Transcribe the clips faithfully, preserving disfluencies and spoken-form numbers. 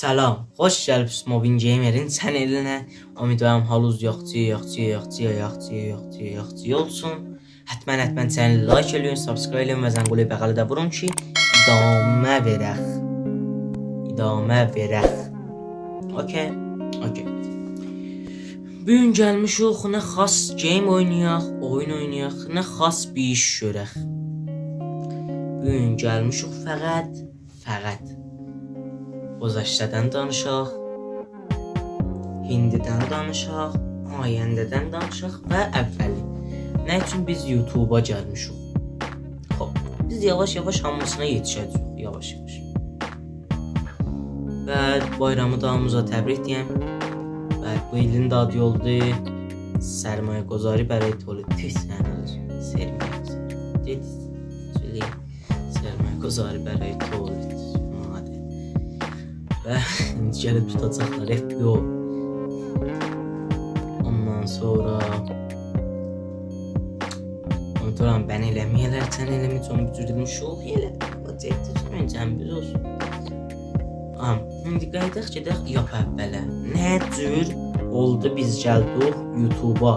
سلام، خوش گلیبسیز مبین گیمرین چنلینه. امیدوارام حالینیز یاخشی، یاخشی، یاخشی، یاخشی، یاخشی، یاخشی اولسون. حتماً، حتماً چنلی لایک ائله‌یین، سابسکرایب ائله‌یین و زنگوله بغلی ده وورون کی، ادامه وئرک. ادامه وئرک. اوکی؟ اوکی. بو گون گلمیشیک، نه خاص گیم اوینایاق، اویون اوینایاق، نه خاص بیر ایش گؤرک. بو گون گلمیشیک فقط، فقط گذشته‌دن دانیشاق، ایندیدن دانیشاق، آینده‌دن دانیشاق و اولی. نه اوچون بیز یوتیوبا گلمیشیک؟ خوب، بیز یاواش-یاواش هامیسینا یئتیشه‌جه‌ییک، یاواش-یاواش. و بایرامی دا هامیمیزا تبریک دئیم. و بو ایلین ده آدی اولدو سرمایه‌گذاری برای تولید. پیس، یعنی، سرمایه. دئدی، سؤیله‌ییم. سرمایه‌گذاری برای تولید. ماده. و ایندی گلیب توتاجاقلار، اف بی او. اوندان سونرا اونو دوران بن ائله‌مه‌یه‌لر، سن ائله‌مه، چون بو جور دئدیم، شوخ ائله. بو جدی توتمایین، جنبیز اولسون. آم، ایندی قاییداق، گئدک لاپ اوّله. نه جور اولدو بیز گلدیک یوتیوبا؟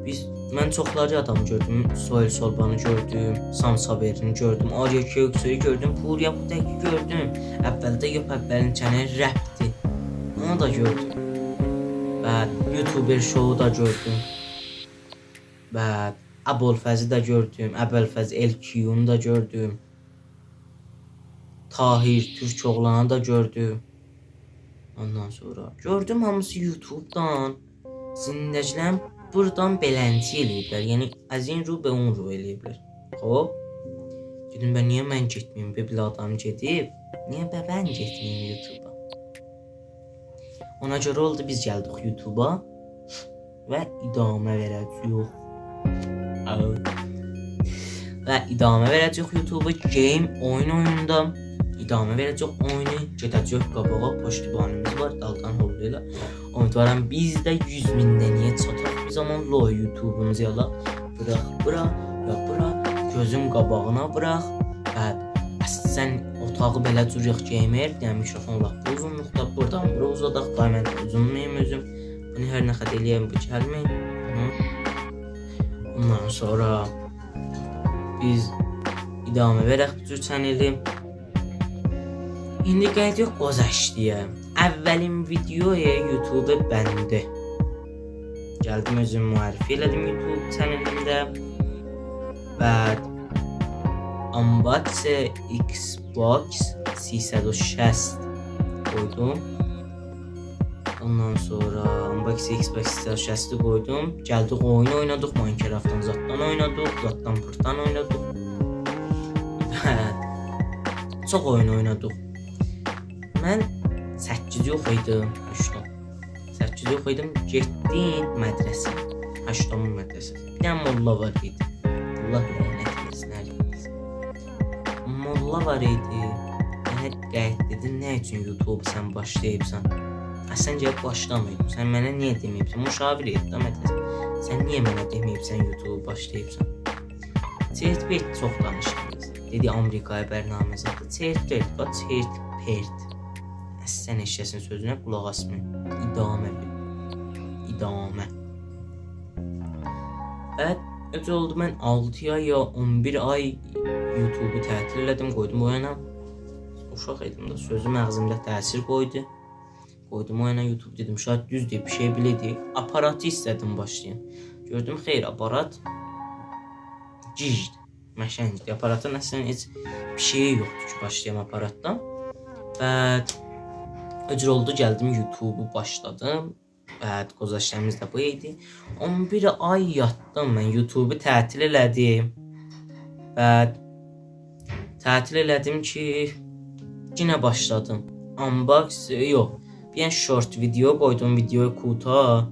بیز، من چوخلاری آدامی گؤردوم، سهیل سولبانی گؤردوم، سام صابرینی گؤردوم، آریا کوکسویو گؤردوم، پوریا بوتکی گؤردوم. اوّلده لاپ اوّلین چنلی رپدی. اونو دا گؤردوم. و یوتیوبر شووو دا گؤردوم. و ابوالفضلی ده گؤردوم، ابوالفضل ال کیونو دا گؤردوم. طاهر تورک اوغلانی دا گؤردوم. اوندان سونرا گؤردوم هامیسی یوتیوبدان. زندگی‌لرین بورادان بئلنچی ائله‌ییبلر. یعنی، از این رو به اون رو ائله‌ییبلر. خوب. دئدیم، به نییه من گئتمه‌ییم؟ به، بئله آدام گئدیب. نییه به من گئتمه‌ییم یوتیوبا؟ اونا گؤره اولدو، بیز گلدیک یوتیوبا و ادامه وئره‌جه‌ییک. آو. و ادامه وئره‌جه‌ییک یوتیوبا، گیم، اویون اویوندا. ادامه وئره‌جه‌ییک اویونو، گئده‌جه‌ییک قاباغا، پشتیبانیمیز وار، دالدان هوللایلا. امیدوارام بیز ده یوز مین دنه‌یه چاتاق. بیز آمما لو یوتیوبوموزو یالا. بوراخ بورا، یا بورا، گؤزون قاباغینا بوراخ. و اصلاً اوتاغی بئله جور یوخ، گیمر، دئیه‌م، میکروفون لاپ بو اوزونلوقدا، بورادان بورا اوزاداق، قوی من اوزونلاییم اؤزوم. بونو هر نه قدر ائله‌یم، بو گلمیر. هی؟ اوندان سونرا بیز ادامه وئرک بو جور چنلی. ایندی قاییدیریق گذشته‌یه. اولین ویدیوی یوتیوب بنده. گلدیم اؤزومو معرفی ائله‌دیم یوتیوب چنلیمده. بعد unbox Xbox سیصد و شصت قویدوم. اوندان سونرا unbox Xbox سیصد و شصتی قویدوم. گلدیک اویون اوینادیق، ماینکرافتدان زاددان اوینادیق، زاددان پورتدان اوینادیق. هه، چوخ اویون اوینادیق. من سککیز یوخ ایدیم، هشتم. سککیز یوخ ایدیم، گئتدیم مدرسه. هشتمین مدرسه. بیر دنه موللا وار ایدی. الله لعنت ائله‌سین، هر یئرینیزه. موللا وار ایدی. منه قاییت دئدی، نه اوچون یوتیوبو سن باشلاییبسان؟ اصلاً گلیب باشلاماییب. سن منه نییه دئمه‌ییبسن؟ مشاوره ائت ده، مدرسه. سن نییه منه دئمه‌ییبسن یوتیوبو باشلاییبسان؟ چرت پرت چوخ دانیشدینیز. دئدی، آمریکایا برنامه زادی. چرت پرت، باخ، چرت پرت. اصلاً هئچ کسین سؤزونه قولاق آسمایین. ادامه وئرین. ادامه. بعد، نئجه اولدو، من آلتی آی یا اون بیر آی یوتیوبو تعطیل ائله‌دیم، قویدوم او یانا. اوشاق ایدیم ده، سؤزو مغزیمده تأثیر قویدو. قویدوم او یانا یوتیوب، دئدیم، شاید دوز دئییر، بیر شئی بیله‌دی. آپاراتی ایسته‌دیم باشلاییم. گؤردوم، خیر، آپارات گیجدیر. مشنگدیر. آپاراتین اصلاً هئچ بیر شئیی یوخدور کی، باشلاییم آپاراتدان. بعد، او جور اولدو، گلدیم یوتیوبو باشلادیم. بعد، گذشته‌میز ده بو ایدی. اون بیر آی یاتدیم من، یوتیوبو تعطیل ائله‌دیم. بعد، تعطیل ائله‌دیم کی، یئنه باشلادیم. Unbox، یوخ، بیر دنه شورت ویدیو قویدوم، ویدیو کوتاه.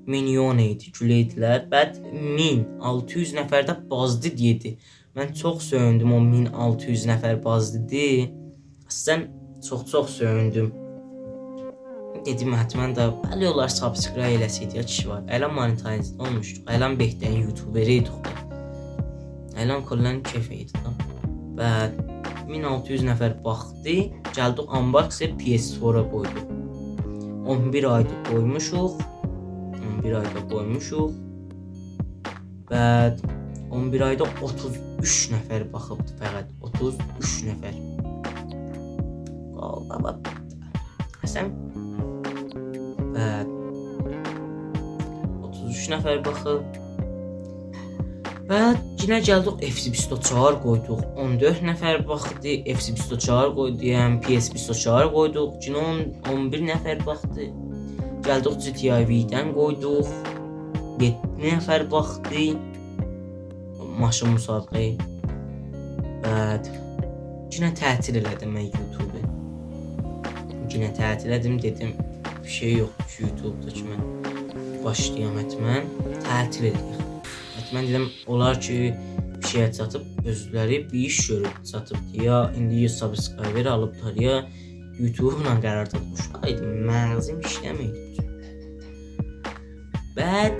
میلیون ایدی، گوله‌یدیلر. بعد مین آلتی یوز نفر ده بازدید یئدی. من چوخ سؤیوندوم او مین آلتی یوز نفر بازدیدی. اصلاً چوخ چوخ سؤیوندوم. دئدیم، حتماً ده، بلی، اولار سابسکرایب ائله‌سه‌یدی، یا کیشی وار. الان مونتایز اولموشدوق. الان بهترین یوتیوبر ایدیک دا. الان کلاً کئف ایدیک دا. و مین آلتی یوز نفر باخدی. گلدیک unbox پی اس فور-ا قویدوق. اون بیر آیدی قویموشوق. اون بیر آیدا قویموشوق. بعد اون بیر آیدا اوتوز اوچ نفر باخیبدی فقط. اوتوز اوچ نفر. بابا. حسن. بعد اوتوز اوچ نفر باخیب. بعد یئنه گلدیک اف سی بیست و چهار قویدوق. اون دؤرد نفر باخدی. اف سی بیست و چهار قویدوق، یعنی پی اس بیست و چهار قویدوق. یئنه اون، اون بیر نفر باخدی. گلدیک جی تی آی وی-دن قویدوق. یئددی نفر باخدی. ماشین مسابقه‌ای. بعد یئنه تعطیل ائله‌دیم من یوتیوبو. یئنه تعطیل ائله‌دیم، دئدیم، بیر شئی یوخدور کی، یوتیوبدا کی، من باشلایام حتماً. تعطیل ائله‌یک. حتماً دئدیم، اولار کی، بیر شئیه چاتیب، اؤزلری بیر ایش گؤروب چاتیب، یا ایندی یا سابسکرایبر آلیبلار، یا یوتیوبلا قرار تاپمیشلار. آیدی، مغزیم ایشله‌میر. بعد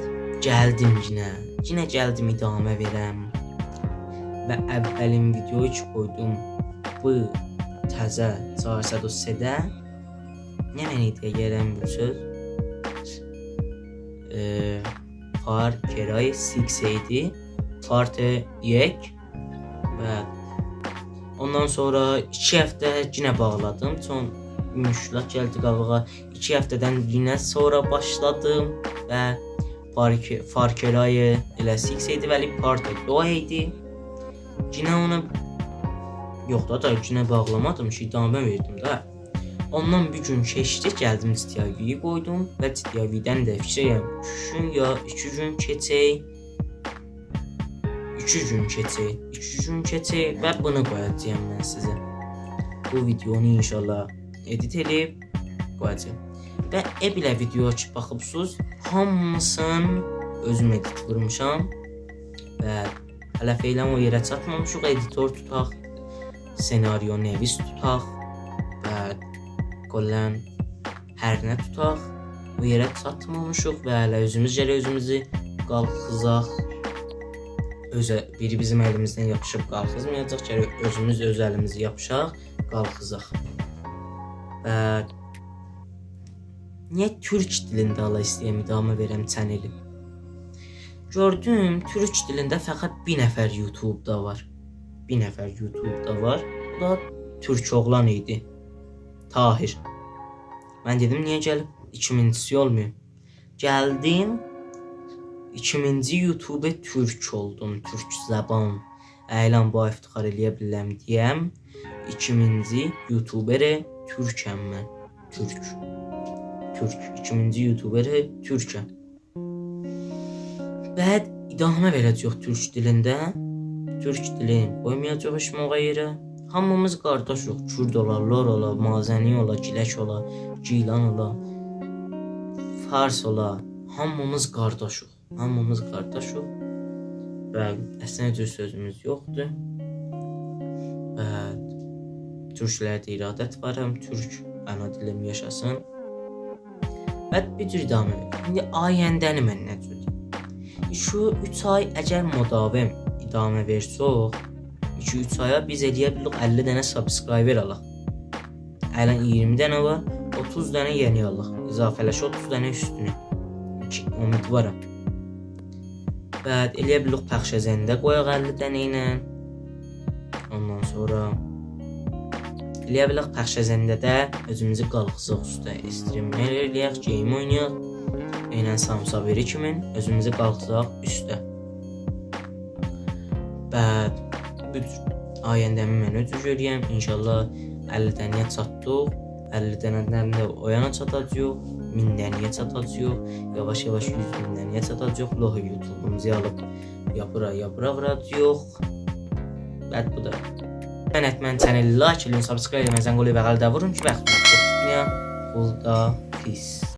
گلدیم یئنه. یئنه گلدیم ادامه وئرم. و اولین ویدیویو کی قویدوم بو تازه چهارصد و سه ده. نمنه ایدی اگرم بو سؤز؟ ائ، Far Cry سیکس ایدی. پارت یک. و اوندان سونرا ایکی هفته یئنه باغلادیم. چون مشکلات گلدی قاباغا. ایکی هفته‌دن یئنه سونرا باشلادیم و Far Cry، Far Cry ائله سیکس ایدی، ولی پارت دو ایدی. یئنه اونو، یوخ دا، دا یئنه باغلامادیم کی، ادامه وئردیم ده. اوندان بیر گون کئچدی، گلدیم جی تی آی وی قویدوم و جی تی آی وی-دن ده فیکیر ائلیرم اوچ گون یا ایکی گون کئچه. ایکی گون کئچه، ایکی گون کئچه و بونو قویاجاغام من سیزه. بو ویدیونو انشاءالله ادیت ائله‌ییب قویاجاغام. و ائ بیله ویدیو کی باخیبسینیز، هامیسینی اؤزوم ادیت وورموشام. و هله فعلاً او یئره چاتمامیشیق، ادیتور توتاق، سناریو نویس توتاق و کلاً هر نه توتاق، او یئره چاتمامیشیق و هله اؤزوموز گرک اؤزوموزو قالخیزاق. اؤزه، بیری بیزیم الیمیزدن یاپیشیب قالخیزمایاجاق، گرک اؤزوموز اؤز الیمیزی یاپیشاق، قالخیزاق. و نییه تورک دیلینده حالا ایسته‌ییرم ادامه وئرم چنلی؟ گؤردوم، تورک دیلینده فقط بیر نفر یوتیوبدا وار. بیر نفر یوتیوبدا وار. او دا تورک اوغلان ایدی. طاهر. من دئدیم، نییه گلیب ایکیمینجیسی اولماییم؟ گلدیم، ایکیمینجی یوتیوبر تورک اولدوم، تورک زبان. اگرم بو افتخار ائلیه بیلرم دئیم، ایکیمینجی یوتیوبر تورکم من. تورک. تورک. ایکیمینجی یوتیوبر تورکم. بعد ادامه وئره‌جه‌ییک تورک دیلینده. تورک دیلینی قویمایاجاغیق هئچ موقع یئره. هامیمیز قارداشیق. کورد اولا، لر اولا، مازنی اولا، گیلک اولا، گیلان اولا، فارس اولا. هامیمیز قارداشیق. هامیمیز قارداشیق. و اصلاً هئچ سؤزوموز یوخدور. و تورکلرده ارادت وارام. تورک آنا دیلیم یاشاسین. و بیر جور ادامه وئرک. ایندی آینده‌نی من نه جور دئییم؟ ایکی اوچ آی اگر مداوم ادامه وئرسک، ایکی اوچ آیا بیز ائلیه بیلیریک اللی دنه سابسکرایبر آلاق. الان اییرمی دنه وار، اوتوز دنه یئنی آلاق. اضافه‌لشه اوتوز دنه اوستونه. کی، امیدوارام. بعد ائلیه بیلیریک پخش زنده قویاق اللی دنه ایله. اوندان سونرا ائلیه بیلیریک پخش زنده‌ده اؤزوموزو قالخیزاق اوسته. استریمر ائلیه‌ک، گیم اوینایاق. عیناً سامسا وئری کیمین اؤزوموزو قالخیزاق اوسته. بعد بو آینده‌می من اؤزوم گؤرورم. انشاءالله اللی دنه‌یه چاتدیق. اللی دنه‌دن ده او یانا چاتاجاغیق. مین دنه‌یه چاتاجاغیق. یاواش-یاواش یوز مین دنه‌یه چاتاجاغیق. لوحو یوتیوبوموزو آلیب یاپیرا-یاپیرا ووراجاغیق. بعد بو دا. من حتماً چنلی لایک ائله‌یین، سابسکرایب ائله‌یین، زنگوله‌ی بغلی ده وورون کی، واختینیزی چوخ توتمایام. خداحافظ.